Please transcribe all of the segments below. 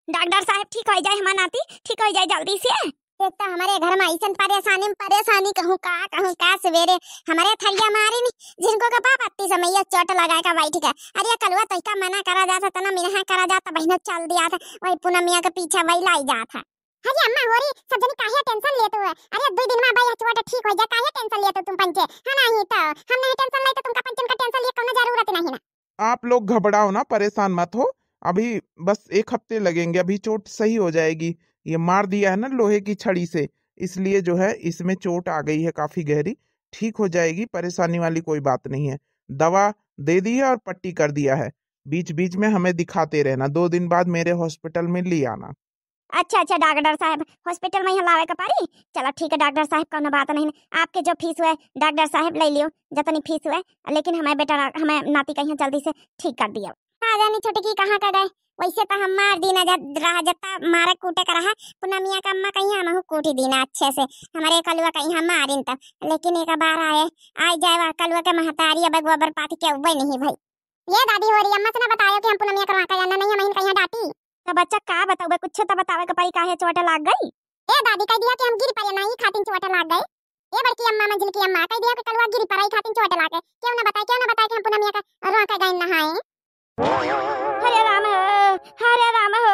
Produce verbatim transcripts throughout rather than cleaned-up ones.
डॉक्टर साहेब, ठीक होइ जाए हमार नाती, ठीक होइ जाए जल्दी से। एक तो हमरे घर मा अइसन परेसानी में परेसानी, कहूँ का, कहूँ का। सवेरे हमरे थरिया मारिन, जिनको का बाप अत्ती समय ये चोट लगाए का बैठ गए। अरे कलुआ, तोहिका मना करा जात है, तना मिनहा करा जात है, बहिना चल दिया था, वही पूनमिया के पीछे वही लाई जात है। अरे अम्मा होरी, सब जनी काहे tension लेत हो? अरे दुई दिन मा बाई चोट ठीक होइ जाए, काहे tension लेत हो तुम पंचे? हाँ नहीं तो हम नहीं tension लाई तो तुमका पंचन का tension लिए कौनो जरूरत नहीं ना। आप लोग घबराओ ना, परेशान मत हो, अभी बस एक हफ्ते लगेंगे, अभी चोट सही हो जाएगी। ये मार दिया है ना लोहे की छड़ी से, इसलिए जो है इसमें चोट आ गई है काफी गहरी, ठीक हो जाएगी, परेशानी वाली कोई बात नहीं है। दवा दे दी है और पट्टी कर दिया है, बीच बीच में हमें दिखाते रहना, दो दिन बाद मेरे hospital में ले आना। अच्छा, अच्छा डॉक्टर साहेब, hospital मा यहाँ लावे के पड़ी? चला ठीक है डॉक्टर साहेब, कौनो बात नहीं, आपके जो फीस हुए डॉक्टर साहेब ले लियो, जतनी फीस हुए, लेकिन हमें बेटा, हमें नाती का यहाँ जल्दी से ठीक कर दियो। का जानी छोटकी कहाँ का गए, वैसे तो हम मार दीना जब रहा, जत्ता मारे कूटे का रहा, पूनमिया का अम्मा कहीं हमहू कूटी दीना अच्छे से, हमरे कलुआ कहीं हम मारिन तब, लेकिन एक बार आए, आ जाए वह कलुआ के महतारी अब गोबर पाथी के उबे नहीं भाई। ये दादी होरी, अम्मा से ना बतायो कि हम पूनमिया करवा के जाना नहीं, हम इनका यहाँ डांटी। तो बच्चा का बतावे, कुछ तो बतावे के पड़ी, काहे चोट लाग गई? ए दादी, कह दिया कि हम गिर पड़े ना, ई खातिन चोट लाग गई। ए बड़की अम्मा, मंझिलकी अम्मा, कह दिया कि कलुआ गिर पड़ा, ई खातिन चोट लाग गई। क्यों ना बताए, क्यों ना बताए कि हम पूनमिया का रोआ के गए नहाए। हरे राम हो, हरे राम हो,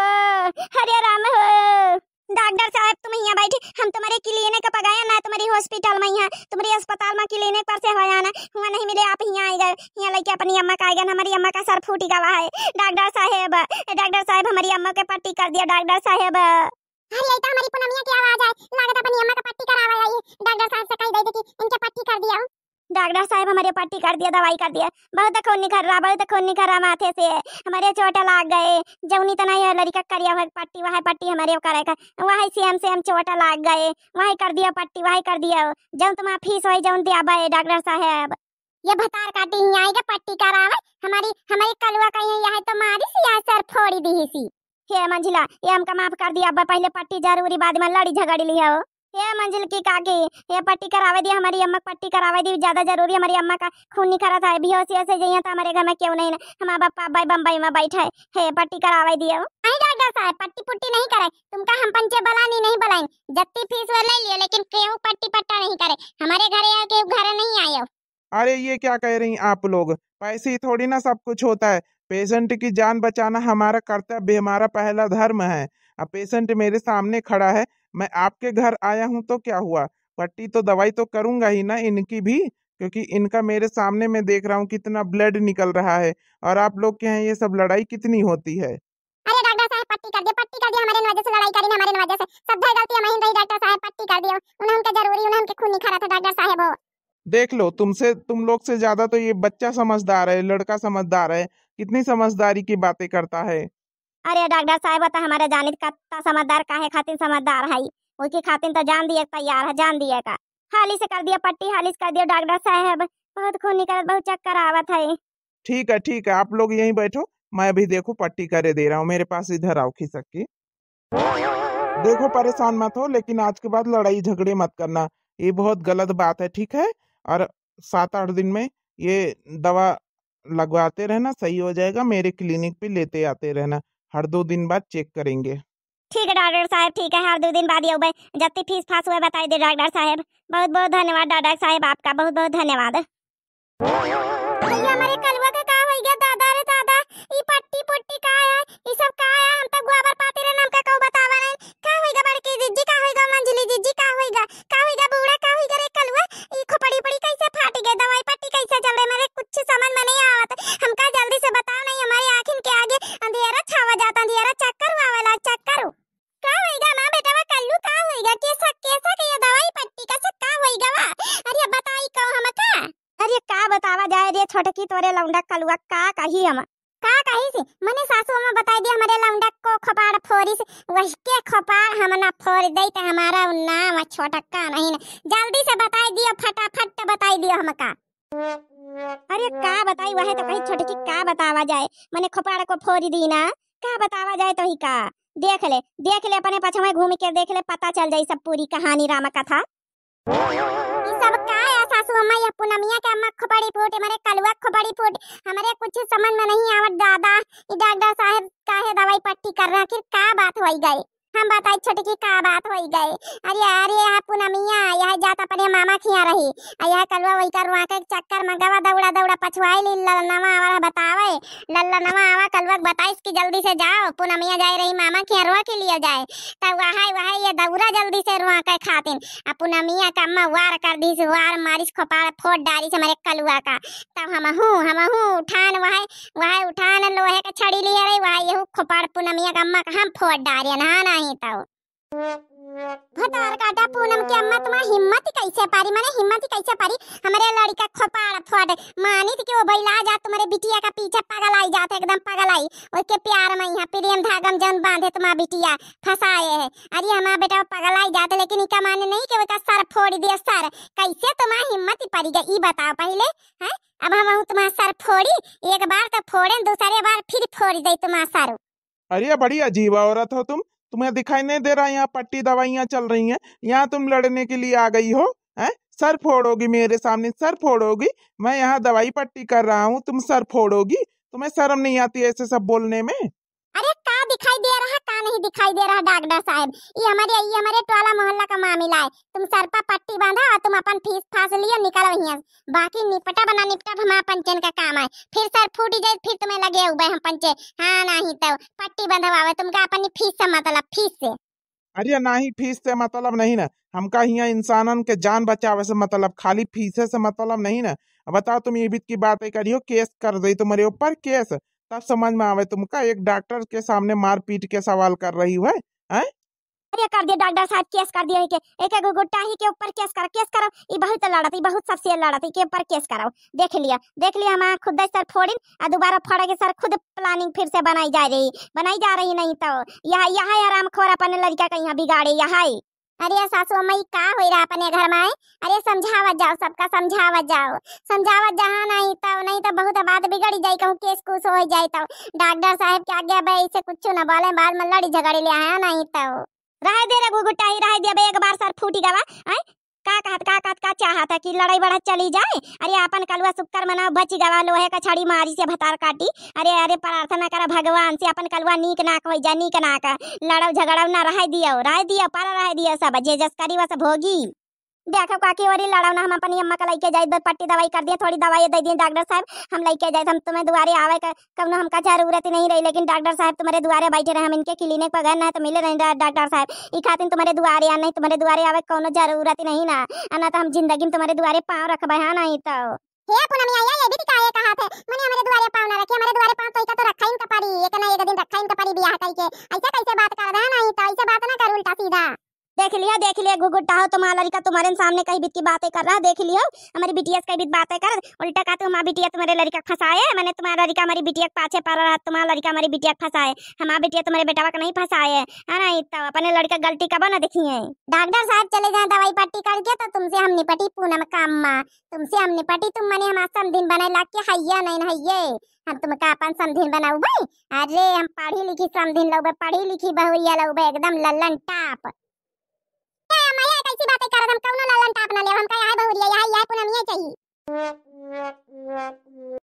हरे राम हो। डॉक्टर साहेब, तुम यहाँ बैठे, हम तुम्हारे clinic पर गए ना, तुम्हारी hospital मा यहाँ, तुम्हारी अस्पताल मा clinic पर से हो आना, हुआ नहीं मिले, आप यहाँ आ गए, यहाँ लेके अपनी अम्मा का आ गए, हमारी अम्मा का सर फूट गवा है। डॉक्टर साहेब, डॉक्टर साहेब, हमारी अम्मा के पट्टी कर दिया, डॉक्टर साहेब। अरे, ये तो हमारी पूनमिया की आवाज है, लागत अपनी अम्मा का पट्टी करावे आई। डॉक्टर साहेब से कह दे कि इनके पट्टी कर दिया। डॉक्टर साहेब, हमारे पट्टी कर दिया, दवाई कर दिया, बहुत खून निकल रहा, बहुत खून निकल रहा माथे से, हमारे चोट लाग गए। जौनी तना ये लड़का करिया हुआ पट्टी, वह पट्टी हमारे करे का, वह same same चोट लाग गए, वह कर दिया पट्टी, वह कर दिया। जौन तुम्हारा फीस होई, जौन दिया बे डॉक्टर साहेब। ये भतार काटी ही आई के पट्टी करावे, हमारी, हमारी कलुआ कहीं यह तो मारी सी, या सर फोड़ी दी सी। हे मंझिला, ये हमका माफ कर दिया, अब पहले पट्टी जरूरी, बाद में लड़ी झगड़ी लिहो। हे मंझिल की काकी, ये पट्टी करावे दिया, हमारी अम्मा की पट्टी करावे दी, ज्यादा जरूरी, हमारी अम्मा का खून निकलत है, बेहोशी से जइया तो हमारे घर में क्यों नहीं ना, हमारा बापा भाई बम्बई में बैठे है, हे पट्टी करावे दियो। नहीं डॉक्टर साहेब, पट्टी पुट्टी नहीं करे, तुमका हम पंचे बलानी नहीं बलाइन, जत्ती फीस वो ले लियो, लेकिन केहू पट्टी पट्टा नहीं करे, हमारे घरे आके घर नहीं आयो। अरे, ये क्या कह रही आप लोग? पैसे ही थोड़ी ना सब कुछ होता है। Patient की जान बचाना हमारा कर्तव्य, हमारा पहला धर्म है। अब patient मेरे सामने खड़ा है, मैं आपके घर आया हूँ तो क्या हुआ? पट्टी तो, दवाई तो करूँगा ही ना इनकी भी, क्योंकि इनका मेरे सामने मैं देख रहा हूँ कितना blood निकल रहा है। और आप लोग के यहाँ ये सब लड़ाई कितनी होती है? अरे डॉक्टर साहेब, पट्टी कर दियो, पट्टी कर दियो, हमारे वजह से लड़ाई करी ना, हमारे वजह से। सब गलती हमारी रही डॉक्टर साहेब, पट्टी कर दियो। उन्हें हमके जरूरी, उन्हें हमके खून निखरा था डॉक्टर साहेब हो। देख लो, तुमसे, तुम लोग से ज्यादा तो ये बच्चा समझदार है, लड़का समझदार है, कितनी समझदारी की बातें करता है। अरे डॉक्टर साहेब, वो तो हमारे जानित कत्ता समझदार, काहे खातिर समझदार है, उसकी खातिर तो जान दिए तैयार है, जान दिए का। हाली से कर दिया पट्टी, हाली से कर दियो डॉक्टर साहेब, बहुत खून निकलत, बहुत चक्कर आवत है। ठीक है, ठीक है, आप लोग यहीं बैठो, मैं अभी देखो पट्टी करे दे रहा हूँ, मेरे पास इधर आओ खिसक के। देखो, परेशान मत हो, लेकिन आज के बाद लड़ाई झगड़े मत करना, ये बहुत गलत बात है, ठीक है? और सात आठ दिन में ये दवा लगवाते रहना, सही हो जाएगा। मेरे clinic पे लेते आते रहना, हर दो दिन बाद check करेंगे। ठीक है डॉक्टर साहेब, ठीक है, हर दो दिन बाद ये उबे जत्ती फीस फास हुए बताई दे डॉक्टर साहेब। बहुत बहुत धन्यवाद डॉक्टर साहेब, आपका बहुत बहुत धन्यवाद। भैया, हमारे कलुआ के का होई गया? दादा रे दादा, ई पट्टी पुट्टी का है? ई सब का है? हम तो गोबर पाती रे नाम का कहू बतावा नहीं। का होई गा बड़की जिज्जी, का होई गा मंझली जिज्जी, का होई गा? का होई गा बूढ़ा, का होई गा रे कलुआ? ई खोपड़ी पड़ी कैसे फाट गए? दवाई पट्टी कैसे चल रहे? मेरे कुछ समझ में नहीं आवत। हमका जल्दी से बताओ, नहीं हमारी आँखिन के आगे अंधेरा छावा जाता, अंधेरा चक्कर आवेला, चक्कर। का होई गा माँ बेटवा कल्लू, का होई गा? कैसा, कैसा के ये दवाई पट्टी कैसे का होई गा वा? अरे बताई कहो हमका। अरे का बतावा जाए रे छोटकी, तोरे लौंडा कलुआ का कही हम। का कही से? मने सासू अम्मा बताई दिया हमरे लौंडा को खोपाड़ फोरी से, वही के खोपाड़ हम ना फोर दे त हमारा नाम छोटका नहीं ना। जल्दी से बताई दियो, फटाफट बताई दियो हमका। अरे का बताई, वह तो कही छोटकी का बतावा जाए, मने खोपाड़ को फोरी दी ना, का बतावा जाए तो ही का। देख ले, देख ले अपने पछवा घूम के देख ले, पता चल जाई सब पूरी कहानी राम कथा। ई सब का है सासू अम्मा, यह पूनमिया के अम्मा खोपड़ी फूट, हमरे कलुआ खोपड़ी फूट, हमरे कुछ समझ में नहीं आवत दादा। ई डॉक्टर साहब काहे दवाई पट्टी कर रहे, आखिर का बात होई गए? हम बताई छोटकी का बात होई गए। अरे, अरे, यह पूनमिया, यह जात अपने मामा खिया रही, आ यह कलुआ वही का रुआ के चक्कर में गवा दौड़ा दौड़ा पछुआई ली, ललनवा आवा बतावे, ललनवा आवा कलुआ के बताइस कि जल्दी से जाओ, पूनमिया जाए रही मामा खिया रुआ के लिए जाए। तब वह, वह ये दौड़ा जल्दी से रुआ के खातिन, आ पूनमिया का अम्मा वार कर दीस, वार मारिस, खोपाड़ फोड़ डारिस हमरे कलुआ का। तब हमहू, हमहू उठान वह, वह उठान लोहे के छड़ी लिए रही, वह यहू खोपाड़ पूनमिया का अम्मा का हम फोड़ डारियन, हाँ नहीं तब। भतार काटा पूनम के अम्मा, तुम्हार हिम्मत कैसे पारी, माने हिम्मत कैसे पारी, हमरे लड़का खोपाड़ फोड़ मानित कि वो भइला जात तुम्हारे बिटिया का पीछे पगलाई जात, एकदम पगलाई। ओके प्यार में यहाँ प्रेम धागम जौन बांधे तुम्हार बिटिया फंसाए है। अरे हमार बेटा पगलाई जात, लेकिन इका माने नहीं कि ओका सर फोड़ दिया सर। कैसे तुम्हार हिम्मत परी गई, ई बताओ पहले, हैं? अब हम तुम्हार सर फोड़ी, एक बार तो फोड़े, दूसरे बार फिर फोड़ दे तुम्हार सर। अरे, बड़ी अजीब औरत हो तुम, तुम्हें दिखाई नहीं दे रहा यहाँ पट्टी दवाइयाँ चल रही हैं, यहाँ तुम लड़ने के लिए आ गई हो, हैं? सर फोड़ोगी मेरे सामने, सर फोड़ोगी? मैं यहाँ दवाई पट्टी कर रहा हूँ, तुम सर फोड़ोगी? तुम्हें शर्म नहीं आती ऐसे सब बोलने में? अरे, का दिखाई दे रहा, का नहीं दिखाई दे रहा डॉक्टर साहब? ये हमारे, ये हमारे टोला मोहल्ला का मामला है। तुम सर पर पट्टी बांधा और तुम अपन फीस फास लियो, निकलो यहाँ। बाकी निपटब ना निपटब हमार पंचन का काम है। फिर सर फूटी जाए, फिर तुम्हें लगे उबे हम पंचे। हाँ, नहीं तो पट्टी बंधवावे, तुमका अपनी फीस से मतलब, फीस से। अरे नहीं, फीस से मतलब नहीं ना, हमका हियाँ इंसानन के जान बचावे से मतलब, खाली फीसे से मतलब नहीं ना। अब बताओ, तुम ये बीत की बातें करियो, केस कर दे तुम्हारे ऊपर, केस। तब समझ में आवे तुमका, एक डॉक्टर के सामने मारपीट के सवाल कर रही हो, हैं? अरे कर दिया डॉक्टर साहब, केस कर दिया है के, एक एक गुट्टा ही के ऊपर केस करो, केस करो। ई बहुत लड़त, ई बहुत सबसे लड़त, ई के ऊपर केस करो। देख लिया, देख लिया, हम खुद सर फोड़िन, आ दोबारा फोड़े के सर खुद प्लानिंग फिर से बनाई जा रही, बनाई जा रही नहीं तो। यह, यह आराम खोर अपने लड़का का यहाँ बिगाड़े, यह है। अरे सासू अम्मा, ई का होई रहा अपने घर में? अरे समझावत जाओ, सबका समझावत जाओ, समझावत जहाँ नहीं तो, नहीं तो बहुत बात बिगड़ी जाई, कहूँ केस कुस हो जाए तो। डॉक्टर साहब के आगे अब ऐसे कुछ न बोले, बाद में लड़ी झगड़ी ले आया नहीं तो। रहे दे रे गुगुटाही, रहे दे, अब एक बार सर फूटी गवा, हैं? का कहत, का कहत, का चाहत है कि लड़ाई बढ़त चली जाए? अरे अपन कलुआ शुक्र मनाओ, बची गवा, लोहे का छड़ी मारी से भतार काटी। अरे, अरे प्रार्थना करा भगवान से अपन कलुआ नीक नाक होई जाए, नीक नाक। लड़ाओ झगड़ाओ ना, रहे दियो, रहे दियो, पर रहे दियो सब, जे जस करी वस भोगी। देखो काकी, ओरी लड़ाओ ना, हम अपनी अम्मा का लइके जाइत बा, पट्टी दवाई कर दिए, थोड़ी दवाई दे दिए डॉक्टर साहब, हम लइके जाइत, हम तुम्हें दुआरे आवे का कौनो हमका जरूरत ही नहीं रही, लेकिन डॉक्टर साहब तुम्हारे दुआरे बैठे रहे, हम इनके क्लिनिक पर गए ना तो मिले नहीं डा-, डॉक्टर साहब, ई खातिर तुम्हारे दुआरे आ, नहीं तुम्हारे दुआरे आवे कौनो जरूरत ही नहीं ना, आ ना तो हम जिंदगी में तुम्हारे दुआरे पाँव रखबे, हाँ नहीं तो। हे पूनमिया, ये, ये भी काहे कहा थे, मने हमरे दुआरे पाँव ना रखे, हमरे दुआरे पाँव तो इका तो रखा ही इनका पड़ी, एक ना एक दिन रखा ही इनका पड़ी बियाह कइके, ऐसे कैसे बात कर रहा नहीं तो, ऐसे बात ना कर उल्टा सीधा। देख लिया, देख लिया, घुघुटा हो, तुम्हारा लड़का तुम्हारे सामने कहीं बीत की बातें कर रहा, देख लियो, हमारी बिटिया से कहीं बीत बातें कर, उल्टा कहते हमारा बिटिया तुम्हारे लड़का फंसाए, मैंने तुम्हारा लड़का हमारी बिटिया के पाछे पड़ रहा, तुम्हारा लड़का हमारी बिटिया के फंसाए, हमारा बिटिया तुम्हारे बेटवा का नहीं फंसाए, है ना? तो अपने लड़का गलती कबो ना देखी है। डॉक्टर साहब चले जाए दवाई पट्टी करके, तो तुमसे हम निपटी पूनम का अम्मा, तुमसे हम निपटी, तुम मने हमार समधिन बने लाग के हइया नहीं न हइये, हम तुमका अपन समधिन बनाउबे? अरे हम पढ़ी लिखी समधिन लउबे, पढ़ी लिखी बहुरिया लउबे, एकदम लल्लन टाप। ए अम्मा, ये कैसी बातें करत, हम कौनो लल्लन टाप ना लेब, हमका यहाँ बहुरिया, यहाँ, यहाँ पूनमिया चाहिए।